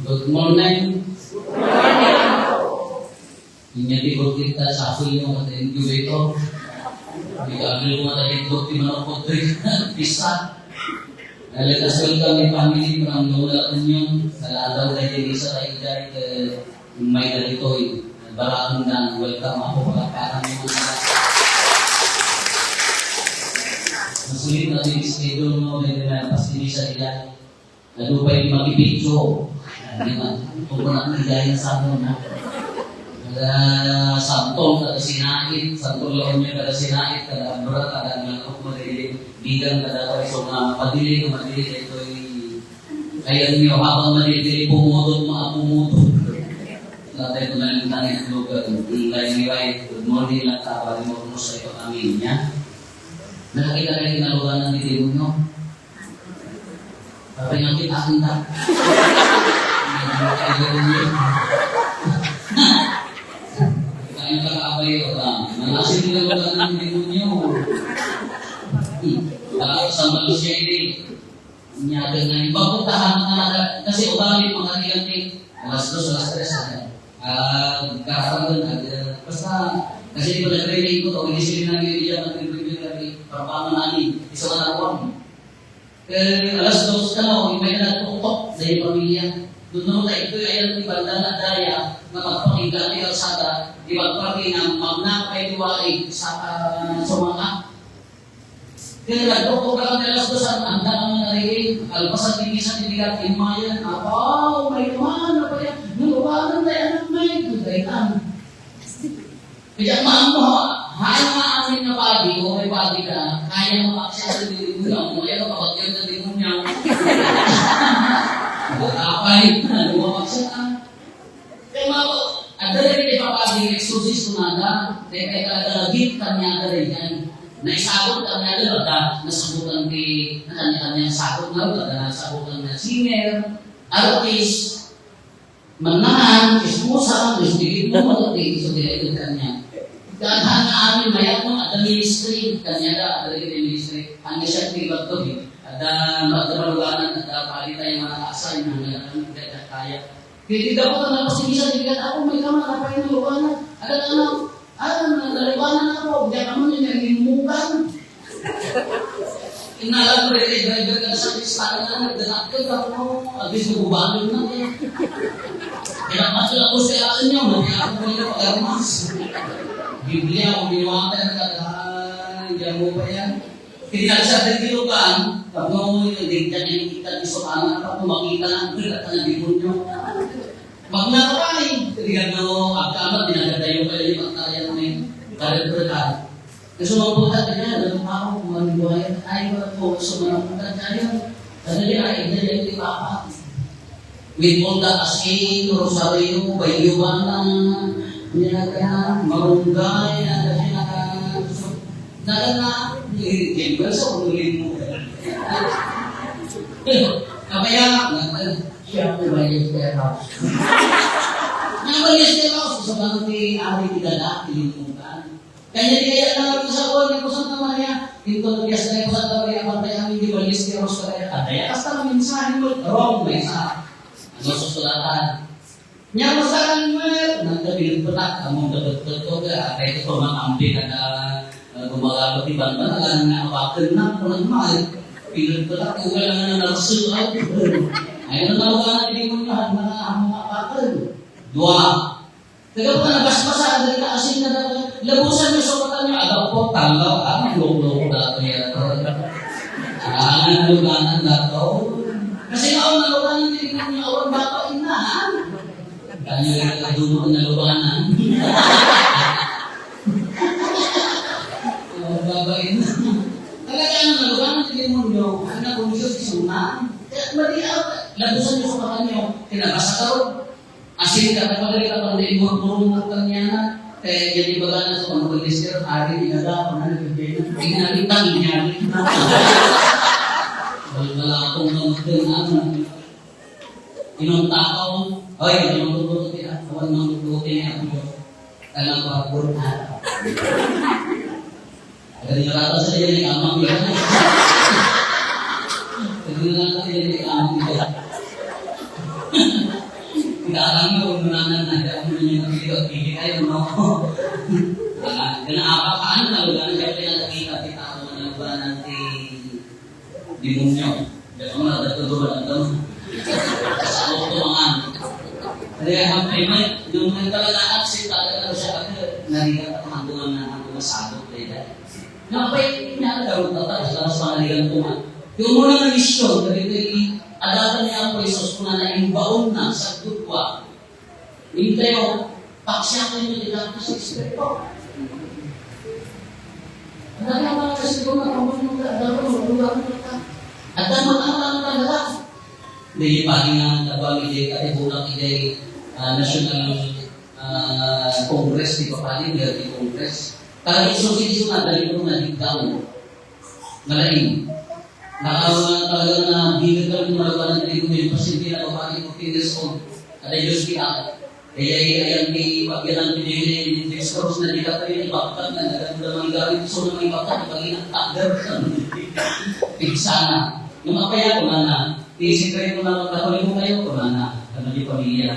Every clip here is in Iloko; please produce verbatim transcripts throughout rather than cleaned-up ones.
Good morning. Inya ti gurkit ta sa apoy mo, kata incubator. Di ka ambil mo, kata yung gurkit manok ko, pisa. Nalakas welcome, my family from Lola Union. Sa ladaw na yung isa tayo dyan, eh, may narito, eh. Barakong dan, welcome ako, palakpakan mo na. Masulit na yung schedule mo, may nagpastimisa nila. Ano pa yung makipicture? Ano naman? Kung ko na kaya yung sabon, ha? Kada sabon, kada sinait, sabon laon niya, kada sinait, kada abra, kada ngalok, madali, bigang, kada kaiso nga, madili, nga madili, ito'y, ayan niyo, habang madili, pumutol, mga pumutol. Natay ko na yung tangis, lugar, yung lain ni Ray. Good morning, lang, tabali mo, kumusta ito kami niya? Nakakita kayo kinaluganan ni Demonyo? Sabi nga, "Kita, kita." Kain ka kaabay, o ba? Nalasin nila wala ng demonyo. Tapos, ang malusya ini. Nyaga nga, ipapuntahan na talaga. Kasi ugali, mga kailan ni, alas dos, alas tres, ano. Ah, kakaroon, ah, basta, kasi di ba nagre-rain ko, o hindi sila nag-iiyak, nagre-rain ko, nagre-rain, para paano namin, isa ka na ruwang. Eh, alas dos ka na, o may nagtuktok sa iyong pamilya. Doon naman tayo, ito ay alam ni Banda na daya, na magpakinggan ni Kalsada, di ba, pati na magna pa ito ay sa, ah, sumanga. Kaya nagtuktok ka kami alas dos, ang, ang daan na nariin, kalpasan ni minsan, hindi ka timayan, apaw, may naman, na pa yan, naluwanan tayo, anak, may, kaya ang, Kaya maam mo, ha? Haan nga amin nga padi, o may padi ka, kaya mo aksyon sa demonyo, mo kaya ka pagkakit sa demonyo. Matapay na, lumabas siya ka. Kaya mga, adda rin ipapadi, exorcist ko na da, kaya kaya talaga lagip kanya ka rin yan. Naisagot kanya ka rin, da, nasagutan kay, na kanya-kanya sagot na, da, nasagutan na singer, artist, Manahan, ismusa, istigit mo, di iso di ay kanya. Daghan nga amin, mayat mo, ada ministry, kanya da, ada rin ministry. Ang siya, di ba to, eh? Ada, ada maluganan, ada pali tayo mga nakaasay, mga nakakamit, ada kaya. Kaya di daw ko na pasingisa, di ka, ako, may kama, kapay na luganan. Ada ka na, Ah, naliwanan ako. Diyan ka man yung nalimutan. Inalam ko rin, eh, driver ka sa listahan na nagdanak ka, tapos, abis mo, bubalon na, eh. Kaya mas lang ko sa inyo, hindi ako pwede pag-armas. Biblia, kung binuhatan ka, ah, hindi mo pa yan. Kinagsa din kinukuan, tapno yung digda niya yung kita di sukana, tapno makita na, ang kita na demonyo. Magnakapani, tigad no, agkamat, dinagadayo kayo yung pagtayan mo yung karepretan. Kasi mga puta, kanya, alam mo ako, kung ano yung buhay, ay, wala po, so mga puta tayo. Ano yun, ay, hindi yan yung papa. With all the asin, rosaryo, bayuanan, niya ka, marunggay, ano yun, ah, so, nagana, eh, eh, well, so, ulit mo. Kapaya, siya ang umayos kaya ka. Nga umayos kaya ka, so, sa tanong ni Ari, di dada, tilimutan. Kanya di kaya na sa uwan ni Santa Maria, ito, yes, na yung Santa Maria, pantay ang hindi umayos kaya, so, kaya, kaya, hasta ang mensahe mo, wrong, may sa, ano, susulatan. Nya, masaran met, nagkapilagpatak, among kapagpagpag, ah, kaya ito, mga ampi, kada, ah, gumagalo, di ba, ba, alam nga, awaken na, kung ano, eh, pilagpatak, kung wala nga, nalasul, ah, ay, ano, tawag na, di mo nga, mga, mga awaken. Dua. Kaya pa, nabasbasa, ang dali na, asin na, labusan niyo, sukatan niyo, agap po, tanggal, ah, loko-loko na, ito, yan, ito. Ah, naluganan na, ito. Kasi naon, naluganan, di mo nga, awan, baka, inahan. Kanya nga dumo na lubanan. Oh, babae na. Talaga ang nalubanan ni demonyo, ang nabunso si Suna. Kaya mali ang labusan niyo sa mata niyo. Kinabasa ka ron. Asin ka na pala, ikaw ang naimurmurong ng kanya na. Kaya yan yung baga na sa mga minister, hari, inaga, ako na nagkakaya. Inalitang, inalitang. Wala akong nagkakaya. Inong tao, oy, inong luto ti awan nang luto ti apo. Tanang papur na. Ada di rata sa iya ni amang iya. Ada di rata sa iya ni amang iya. Garang na, kung nananaya, kung nananaya, pili-pili kayo, no? Wala. Kaya apakan na, wala na siya pinagkita-kita ko na wala na ti demonyo. Di ba, mga nagtuturuan ang damo? Sa auto, mga ano. Kaya, ang payment, yung may talaga accept, talaga na siya, kasi narigat at hanggang na, hanggang masabot, kaya dahil. Napay niya, karon tatas, para sa pangaligan ko nga. Yung muna nga misyon, dagiti adal ni Apo Jesus, kunana, imbaonna, sagdutwa. Intayo, paksiaten ti Santo Espiritu. Ano nga mga siguro na pamulong na adal mo, lugar mo ka. At ang mga alam talaga. Hindi, pati nga, nabang, hindi, katibunak, hindi, ah, National, ah, Congress, di ba, pati, World Congress. Talagang susi-susi na, dali ko na, di daw. Malain. Naka-, talaga na bigat kami malabanan dito, yung pasyente na babae, fourteen years old. Kada Diyos kita. Kaya, eh, ayan, may pagyanan ko din, eh, dextrose na di ka pa rin, ibaktak na, naganda man gamit, so na may baktak, pag inaktak, pigsana. Yung mapaya ko na na, isikreto na lang, kapalit mo kayo, ko na na, ano di pamilya.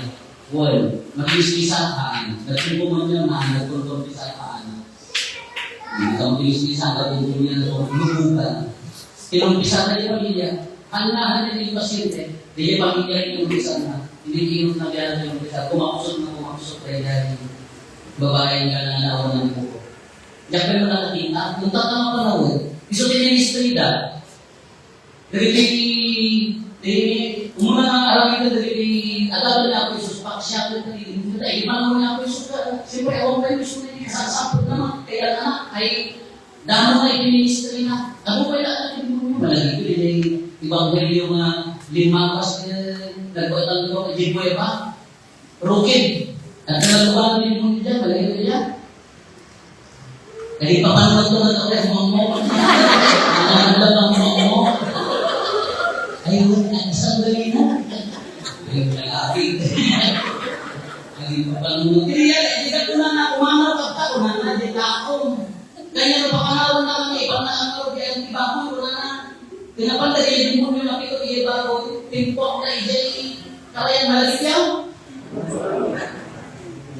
Well, mag-iisa, haan. Nagsimpuman niya na, nagkontrol sa haan. Ang bilis ni Sandra, bumili na ito, lumugan. Kinumpisa na yung pamilya. Ang nahan na yung pasyente, di yung pamilya yung kinumpisa na. Hindi kinumpisa na yung kinumpisa. Kumakusog na kumakusog kayo dahil babae nga nananawanan ko. Diyan kayo nakakita. Kung tatama pa na, iso din yung history da. Dagiti, ti, umuna nga aramiden dagiti adal ni Apo Jesus, paksiaten dagiti, dagiti ipangaw ni Apo Jesus, ka, siyempre, awan kayo gusto na ikasasapot naman, kaya na, ay, damo na iti ministry na. Ano kaya ang demonyo? Malagip iti ebanghelyo nga limapas, eh, nagbatang ko, iti kuweba. Rukid. At nagkuhan ni mo niya, balik niya. Ay, papanunod ko na ito, kaya mo mo. Ang alam mo mo. Ay, wala, isang dali na. Ay, wala, abi. Ay, papanunod. Kaya, di ka ko na nakumanaw, kapta ko na na, di ka ako. Kaya, papanawon na kami, pag nakangarog, yan, di ba, ako, wala na. Kinapan na, di, demonyo na pito, di ba, ako, timpok na, ijay, kaya, malagip yan.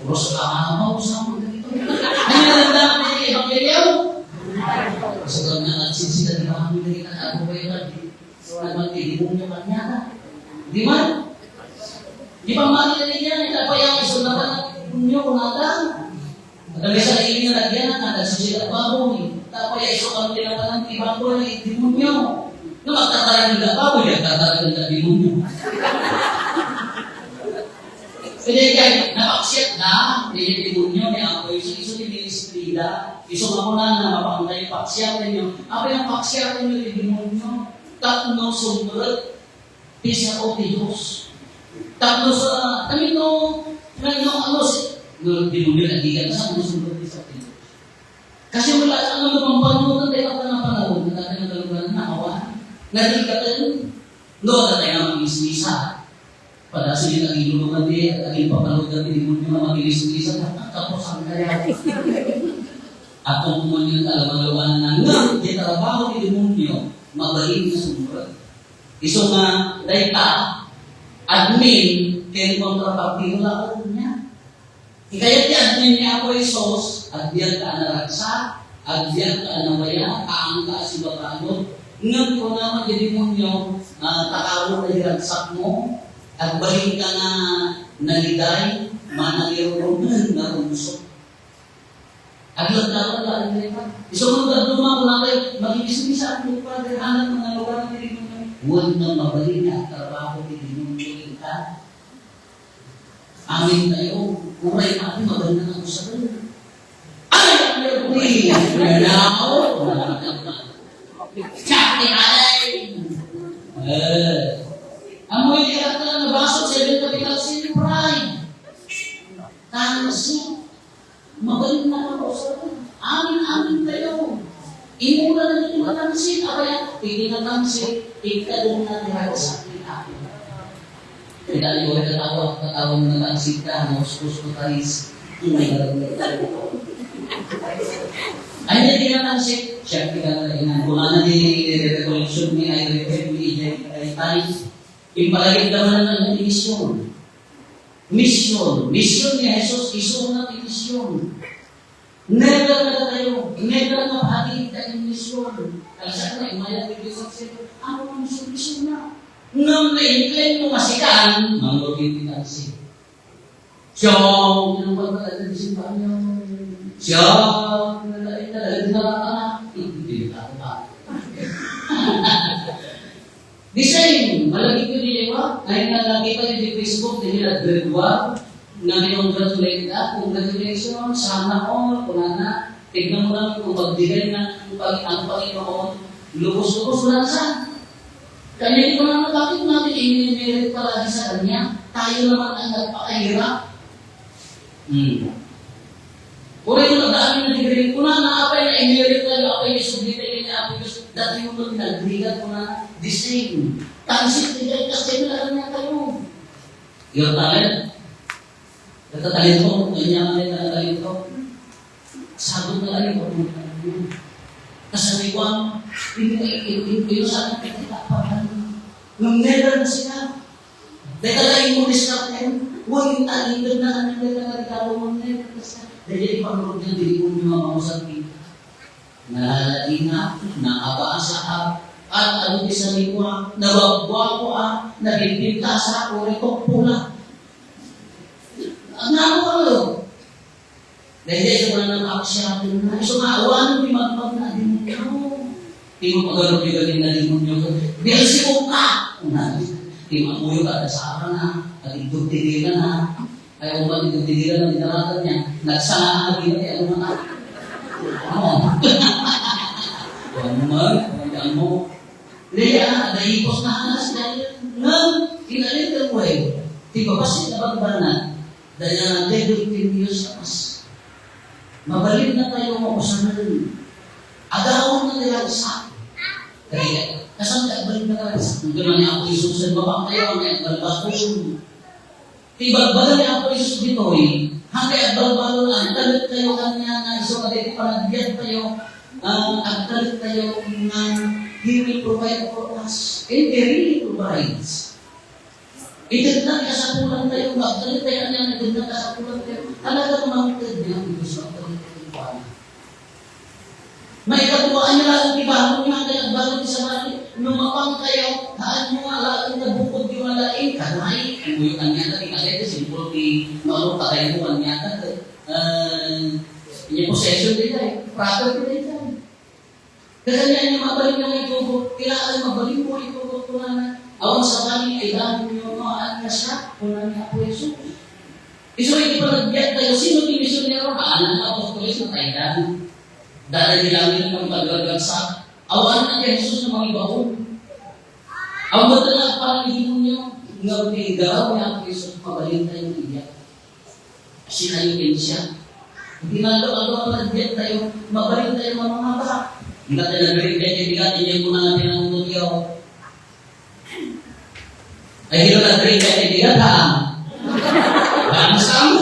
Puros ka nga, mausa mo dito. Ano yung nandang na yung ebanghelyo? Sa kanya, nagsisita, di ba kami nagkita, ako ba yung nag-, nagmagtidemonyo kanya? Di man? Di ba, mali na niya, nagkapayang iso na ba ng demonyo, kung ata? At ang isa, hindi na nagyan, nagsisita, baboy. Tapos, iso kami na pa ng ibang boy, demonyo. Nga magtataragan ka, baboy, nagtataragan ka, demonyo. Kaya kay napaksiat na, ti demonyo ni Apo Jesus, isu ti ministrida, isu nga kunana, mapangday paksiaten niyo. Apo, yung paksiaten niyo ti demonyo, tapno sumrek ti sao ti Dios. Tapno sa, kami no, kami no, ano si, no, demonyo na di ka, saan mo sumrek ti sao ti Dios? Kasi wala ka nga lumampanutan tayo, wala ka nga panahon, wala ka nga kalugan na awan. Naging ka tayo, no, wala tayo nga mangismisa. Pada sige, naging lumapan di, naging papanutan ni demonyo nga mangismisa, tapos ang kaya. Ako mo yung talagang luwan na nga, di trabaho ni demonyo, mabalin na sumurag. Iso nga, dayta, admin, ken kontrapartido la niya. Ikayat ti admin ni Apo Jesus, agbiag ka a naragsak, agbiag ka a nawaya, kaangka a sibabanod. Ngem kuna man ti demonyo, ah, takaro ti ragsakmo, agbalin ka nga naliday, manangirurumen nga rumsok. Aglaklawan la, aglaklawan. Isu nga dadduma, kuna kayo, magibisbisa, aglaklawan, anak, mga lugar, ti demonyo. Wen nga mabalin nga agtrabaho ti demonyo, inka. Amin tayo. Uray, amin, maganda nga usapan. Ay, ang lagwi. Nanaw. Chat ni Alay. Eh. Amoy di ka lang nabasok sa ibang kapital sin pride. Tansi. Mabalin na ka usapan. Amin, amin tayo. Imula na dito matangsit. Abaya, iti natangsit, ikadong na ti ragsakmi amin. Kita niyo, katawa, katawa mo na tayo, sita, mauskus ko tayo. Ay, hindi na lang siya, siya, kita na rin. Kung ano din yung recollection ni Irene, ni J I Tay, impalagay naman ang division. Mission. Mission ni Jesus, isuna ti mission. Never na tayo, never na pati ta in mission. Kalsakna, imayat ti Jesus, ano ang mission, mission na? Ngem na-incline mo masikan, mangurging ti taxi. Siya, ang pagkakadal di simbahan niya. Siya, nalain na lang, hindi na ako pa. The same, malagip yun, di ba? Ngayon na nakita niyo di Facebook, di nila grade one, na minongratulate ka, congratulations, sana all, kung ana, tignan mo lang kung pagdigay na ang pag-, ang Panginoon, lubos-lubos lang sa. Kanya di ba naman, bakit natin i-merit palagi sa kanya? Tayo naman ang nagpakahirap. Hmm. Puro yung nagdaan ng degree, kuna na apay na i-merit tayo, apay na subli tayo ni Apo Diyos, dati mo pag nagbigat, kuna na, the same. Tansit, di kayo, kasi na lang niya kayo. Your talent? Natatalento, kanya nga yung natatalento. Sagot na lang yung pagpunta mo. Kasali ko ang, hindi, hindi, hindi, hindi, sa akin, hindi, hindi, hindi, Nung never na sila. Dahil talaga yung diskarte, huwag yung talikod na kami, dahil talaga ikaw mo never na sila. Dahil yung pamurot niya, dili mo niyo mamausap kita. Nalalaina, nakabasa ka, at ano ti sa lingua, nababwa ko, ah, nabibintasa, o retok pula. Ang ano, ano? Daydiay, isu nga nang aksyaten na, isu nga awanen ti magmagna a demonio. Ti mapagarup ti galing na demonio, Beelzebub ka! Ti mapuyo ka, kasara na, at igdugtigilan na. Ay, umat igdugtigilan na, dinaratan niya. Nagsanga na, di na, kaya lumata. Ano? Ano man? Ano mo? Leia, naipos na anas, dahil nga, in a little way, ti babassit a banbanag, Dayta daytoy ti Dios a kas. Mabalin na tayo nga usanen. Agawan na ti ragsak. Kaya, kasan ti agbalin na ragsak? Ang gana ni Apo Jesus, ay mapang tayo, ang agbalbal. Ti bagbaga ni Apo Jesus ditoy, hangkay agbalbal, agtalek tayo kanya nga isu kadagiti panagbiag tayo, ah, agtalek tayo nga he will provide for us. And he really provides. Itedna ti kasapulan tayo, magtalek tayo, ania nga itedna ti kasapulan tayo. Talagang mangted ni Apo Dios, magtalek tayo kenkuana. Maikadua, ania laeng ti bangon nga, kaya agbangon ti sabali, no mapang kayo, haanyo nga laeng nga bukod yung alaing, kanay, ang buyo kanya, ti kagay, ti simbolo ti, no, ano, patay mo, kanya, eh, inya possession, di tayo, property, di tayo. Kagani, ania mabalinyo nga itugot? Ti laeng mabalinmo nga itugot, kunana. Awan sabali, ay damonyo, no, ania siak, kunana ni Apo Jesus. Isu iti panagbiag tayo, sino ti misionero? Anak nga apostoles, nataydan. Dada di langit, ang pagragagsak. Awan na ti Jesus nga mangibaon. Awan na ti nagpaligimonyo. Nga ti garaw ni Apo Jesus, mabalin tayo nga idiak. Sikayo ken siak. Iti naldo-aldo a panagbiag tayo, mabalin tayo nga mangabak. Inka ti nagrigat iti bigat, inyo kuna nga pinangunotyo. Ay, dika nagrigat iti bigat, ha? Bangsa mo.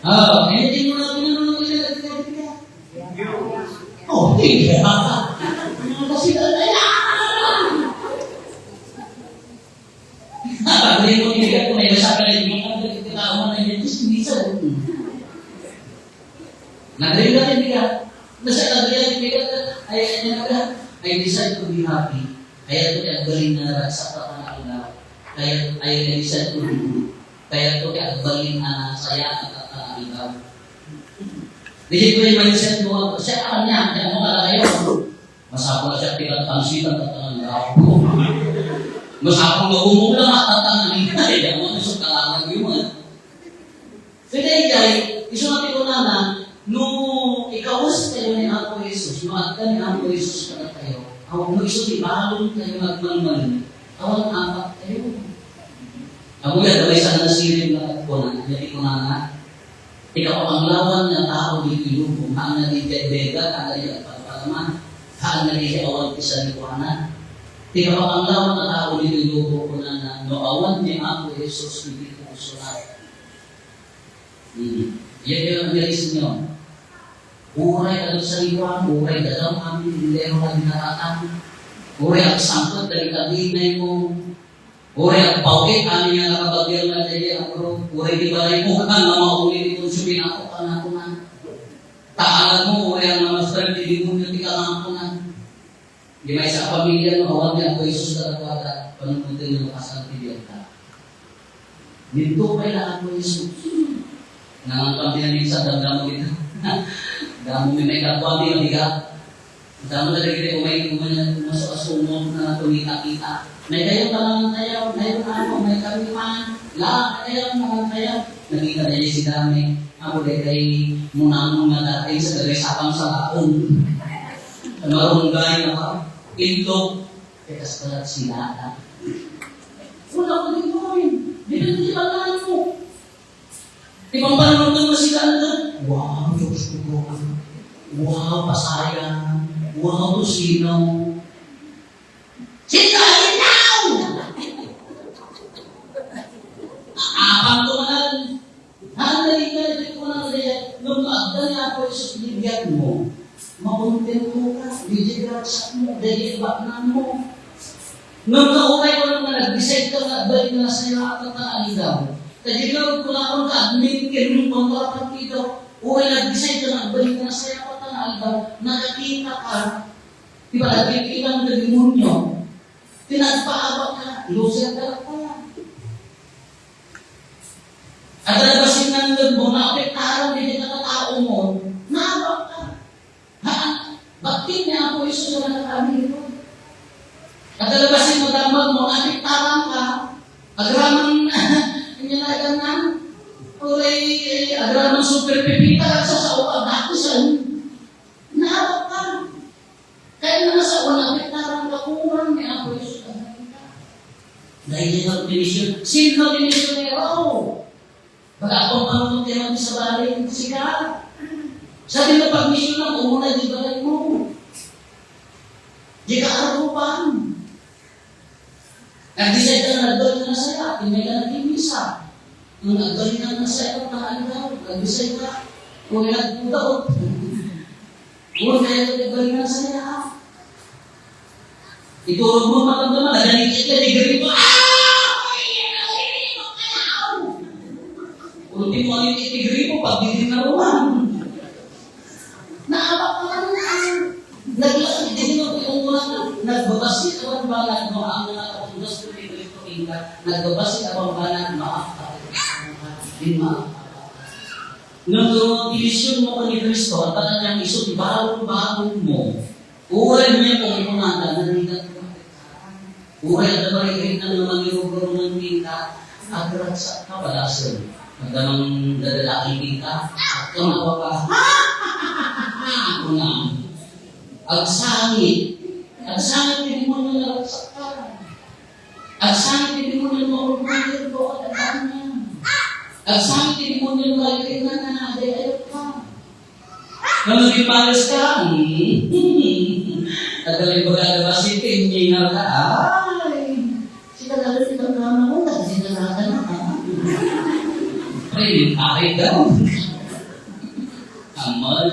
Oh, hindi mo na pinangunotyo na nagrigat iti bigat. Oh, hindi. Kasi na yan. Pag-remote ka, kung may basa ka rin, yung mga nagkakaawan na yun, just minsan. Nag-remote ka, hindi ka. Basta nag-remote ka, ay, ay, ay, ay, I decide to be happy. Kaya ito yung galing na naragsak pa ang ilaw. Kaya, I, I decide to be good. Kaya ito yung galing na saya at ang ilaw. Dili ko yung mindset mo, siya, ano niya, kaya mo talaga yun. Masapul a siak ti katangsitan ket tangan daw. Masapul nga umong lang at tangan ni. Ay, ang mga gusto kalangan yun, ah. Kaya ikay, isu nga ti kunana, no ikawes tayo ni Apo Jesus, no adda ni Apo Jesus kadatayo, aw, no isu ti balon tayo nga agmalmalem, awan apak tayo. Amo yan, maysa nga nasiring nga kunana, anya ti kunana, Ti kapapanglawan nga tao ditoy lubong, haan nga diay bega, haan nga diay agpalpalman, haan nga diay awan ti sanikuanan. Ti kapapanglawan nga tao ditoy lubong, kunana, no awan ni Apo Jesus iti pusona. Hmm. Yan yung reason nyo. Uray ka sa iwan, uray dadam amin, hindi mo na dinaratan. Uray agsangkot, dali ka di na yung Uray agpawkit, amin nga nakabagyo nga daydi, ang Iti balay mo, kan nga mauli ni Concio, pinako ka na ko na. Taalan mo, uray nga master ti demonyo ti kangakuna. Di maysa a pamilya no awan ni Apo Jesus kadakuada, panunoten nga kasal ti biagda. Didto pay la Apo Jesus. Nangan pamilya minsan, damdamo dito. Damo ni may kakuan ti mabigat. Damo na dagiti umay, umay, umasuasumog na tumitakita. May kayo panangan tayo, may ano, may kami man. La, may kayo panangan tayo. Naging na tayo si Dami. Ako, dahil kay munamon nga dati sa dagay sapang sa laong. Marunggay na ka. Itlog. Kaya kastalat sila ata. Wala ko dito kami. Dito, dito, dito, dito. Di ba, parang nung masila na, "Wow, Diyos ko po. Wow, pasayan. Wow, tusino." Sino ang ikaw? Apang ko man. Ang nalingkar, di ko na kaya, nung maagda ni Apo Jesus, ibigyan mo. Makontento ka, di di mo, di di baknan mo. Ngem kaunay ko nga nag-decide ka nga agbalin nga nasayaat nga aldaw. Kadi ka, kunaon ka, admin, kinun, kontra partido. Uray nag-decide ka nga agbalin nga nasayaat nga aldaw, nakakita ka. Di ba, nagkikita mo ng demonyo. Tinagpaabak ka, loser ka lang pala. Adda labasin nga nagbo, naapektaran, di ka katao mo, naabak ka. Ha? Bakit ni Apo Jesus nga nagkami ito? Adda labasin nga damag mo, naapektaran ka. Agraman, kanya na yan na. Uray, agraman super pipita, sa sao ka, dati sa naabak ka. Kaya nga sa una, may tarang kakulang ni Apo Jesus ang salita. Dahil ito ang minisyon. Sino ang minisyon ni Apo? Baga akong panunod kayo sa balay, sika. Sabi na pag-misyon lang, umuna di balay mo. Di ka arupan. Nag-decide ka na nagdol na saya, hindi ka naging misa. Ang nagdol na saya, ang tahan ka, nag-decide ka, kung nagpudaot. Kung kaya ka nagdol na saya, ah. Iturog mo, maramdaman, nagaling ka, degree mo, ah! Ultimo, ano yung degree mo, pag di na ruwan. Naabak pa man na. Naglakad din ang pinungunan na. Nagbabasi ka man ba na kung ang mga kapundas ko ni Kristo inka? Nagbabasi ka man ba na maaf ka? Di maaf ka. Nung division mo ni Kristo, at talagang iso, ibalon-balon mo. Uray mo yung pangungunan na narigat mo. Uray, adda ba rin ang mga mangiruguruman pinta? Agratsa ka, padasen. Adda mang dadalaki pinta? At kung ako ka, ako na. Agsangit. Agsangit, hindi mo na naragsak ka. Agsangit, hindi mo na maurugay, ito ang adaan niya. Agsangit, hindi mo na maurugay na na, ay, ayok ka. Ngem no dipares ka, hmm. Adda lay bagada ba si Tim, ningar ka, ay. Sika lalo ni Tama mo, kasi nanakana ka. Pre, yung pare daw. Amal.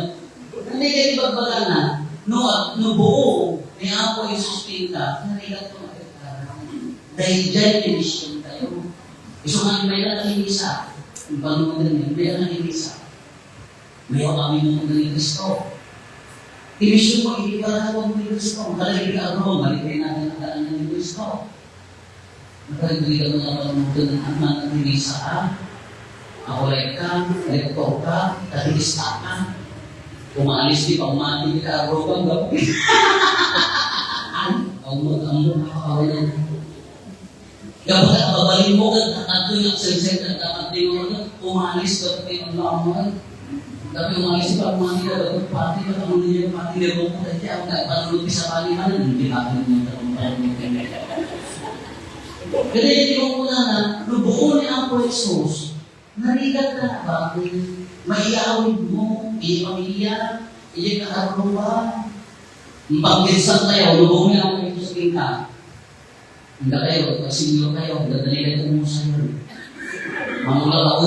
Hindi kayo ibagbaga na, no, no buo ni Apo Jesus pinta, narigat ko na pinta. Dahil dyan, minisyon tayo. Isu nga, may lang naging isa. Ang Panginoon din, may lang naging isa. Mayaw kami ng ni Kristo. Inisyon mo, ipiparawan mo ni Kristo. Ang kalagay na ako, malitin natin ang daan ni Kristo. Nakalimutan mo na pala mo ng anak ni Lisa, ah. Ako like ka, lektor ka, katikista ka. Umalis di pagmati ni Carlo, ang gabi. Ang, ang, ang, ang, ang, Kapag ang babae mo, at ato yung sensei, at dapat di mo, ano, umalis ka, pati ang laman. Tapi umalis pa, umalis ka, dapat pati ka, ang niya, pati niya mo, kasi ang nagpanulog sa paliman, hindi pa ako yung nagtatrabaho mo, kanya. Kaya yung una na, no buo ni Apo Jesus, narigat ka na ba? Maiawid mo, iyong pamilya, iyong katarungan. Ang pagkinsan tayo, no buo ni Apo Jesus, king ka. Inda kayo, pag senior kayo, dadali kayo mo sa'yo. Mamula ako.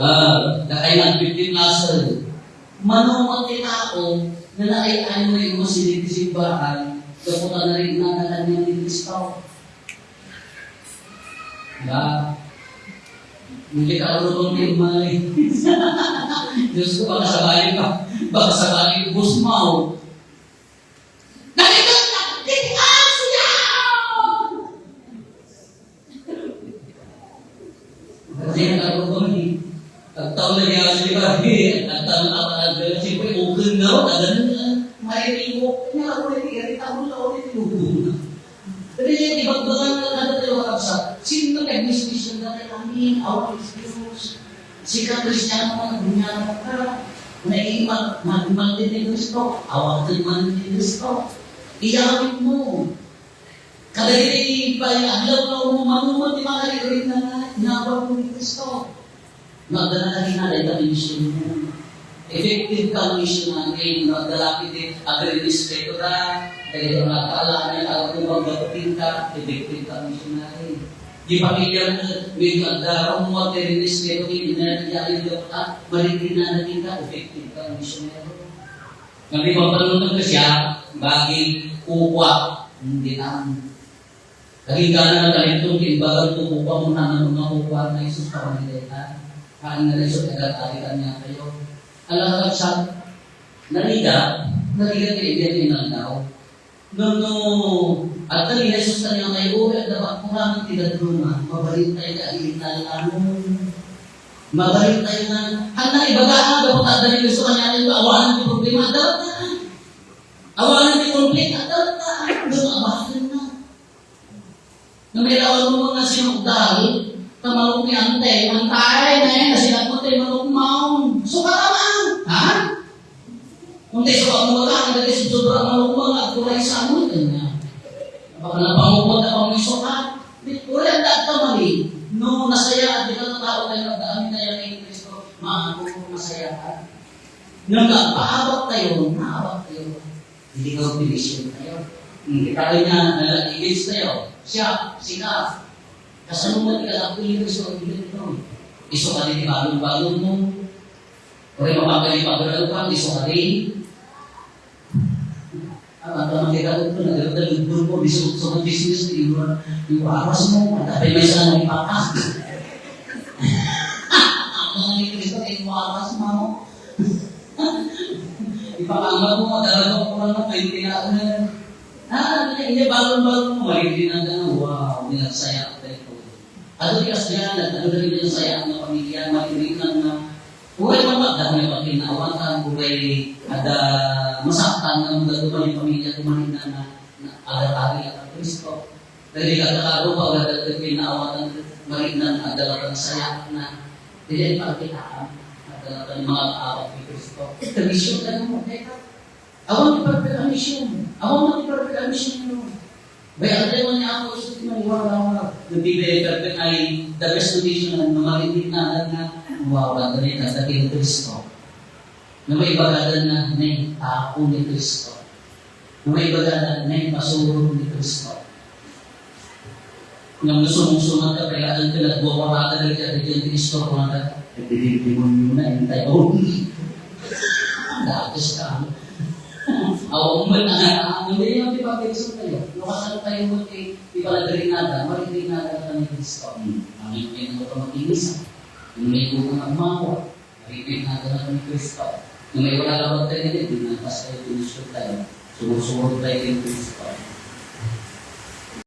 Ah, da kayo nag-fifteen lesson. Manungot ti tao, nga naay-ano yung masilid ti simbahan, kaputan na rin na kanyang ni Kristo. Ba? Hindi ka marunong limay. Diyos ko, baka sabali pa. Baka sabali, busmaw. Nakita na, kiti aso yan! Kasi ang ako ko ni, agtaw na niya sa iba, eh, agtaw na kapag, siyempre, open na, agad na, maririwok niya, ako, eh, irita mo na, ako, eh, tinubo na. Kasi, ibagbaga na, ano tayo, kakabsat? Sino nag-dismission na kay amin? Awa, excuse. Sika, Kristiano ka, nagbunyag ka. Naiimak, mag-, magdin ni Kristo. Awaten man ni Kristo. Iyawin mo. Kadagiti pay adlaw nga umanuman ti makairit na inawat mo ni Kristo. Magdala ka rin na dayta ti misionero. Effective ka misionary. Magdala iti agrirespeto ka. Dagiti nagkaalaan nga agtubag gapu kenka, effective ka misionary. Di pamilya mo, may agdara mo, agrirespeto, iti na, iti na, iti na, maririnan na kenka, effective ka misionero. Ngem ti pampanunotko siya, bagik, kukua, hindi lang. Naging gana na talento, ti imbagam ti kukua mo, nanan nga kukua na Jesus, kapan dayta. Haan nga Jesus, agad-agad niya kayo. Ala, sa, naliga, naliga ti iya ti inaldaw. No, no, adda ni Jesus kaniana, "Uray, adda pagkurangan ti dadduma, mabalin tayo ka, ilinalano." Mabalin tayo nga, haan na ibaga, ah, dapat adda ni Kristo kaniana, awanan ti problema, adda ta. Awanan ti konflikt, adda ta. Doon, abakan na. Nga may lawan mo nga sinukdal, ta manok ni Ante, Antay, ne, nasinag mo ti manok maong. Suka ka man, ha? Kung tayo suka mo ka, ang dati subsubra manok mo, nga agkulay sa amo, kanya. Baka napangukot na pang may suka. Di, wala ang daan ka mali. No, nasaya, di ka tao tayo, nagdaan tayo ni Kristo. Maako, masaya ka. Nung nagpaabak tayo, naabak tayo. Hindi ka optimisyon tayo. Hmm, kita rin nga, nalaligis tayo. Siya, sika. Kasano mo, di ka lang pinili sa pamilya nito? Iso ka din, balon-balon mo. O yung mapagkali pagkali pa, iso ka din. Ah, ang tama kita ko, nagdadalagdul ko, di sa, sa business, di ba? Yung oras mo, ang tapay may sa nang ipapak. Ang mga ni Kristo, yung oras mo. Ipakamot mo, talaga ko lang na, twenty na ako na. Ah, ano niya, hindi, balon-balon mo, mali din ang gano'n. Wow, nilagsaya ako tayo po. Adu ti kasdianan, adu dagiti nasayaat nga pamilya, mairingan nga, uray man adda nga pagkinaawatan, uray adda masaktan nga magdaduma ti pamilya, kumalinna nga, nga agar-agar nga Kristo. Dagiti kakarupa, uray adda ti pagkinaawatan, malinna nga adda latta nasayaat na. Dili pagkitaan, adda latta nga mga kaawat ni Kristo. Ita mision ka na mo, teka. Awan ti perfect a mision. Awan ti perfect a mision, no? Bay, adda man ni Apo Jesus ti maniwara. Nagbibiay perfect ay the best condition na marinit na nga, wow, adda ni Kristo, ti Kristo. No maibagadan na, ne, tao ni Kristo. No maibagadan, ne, pasurot ni Kristo. Ngem no sumungsungat ka, kailangan ka nagwawarata dagiti addaan ti istorya na, "Nagdidimdemonyo na intay." Oh. Datos ka. Awan man ang ano, hindi yung ipagpinsan tayo. No, kasano tayo mo ti, ti pala drinada, mali drinada na kami Kristo. Hmm. Ang yung pinag-, pamakinis, ah. Yung may bunga ng umawa. Maripinada ni Kristo. No may wala ka pagkainit, di na basta yung pinusunod tayo. Sumusunod tayo kay Kristo.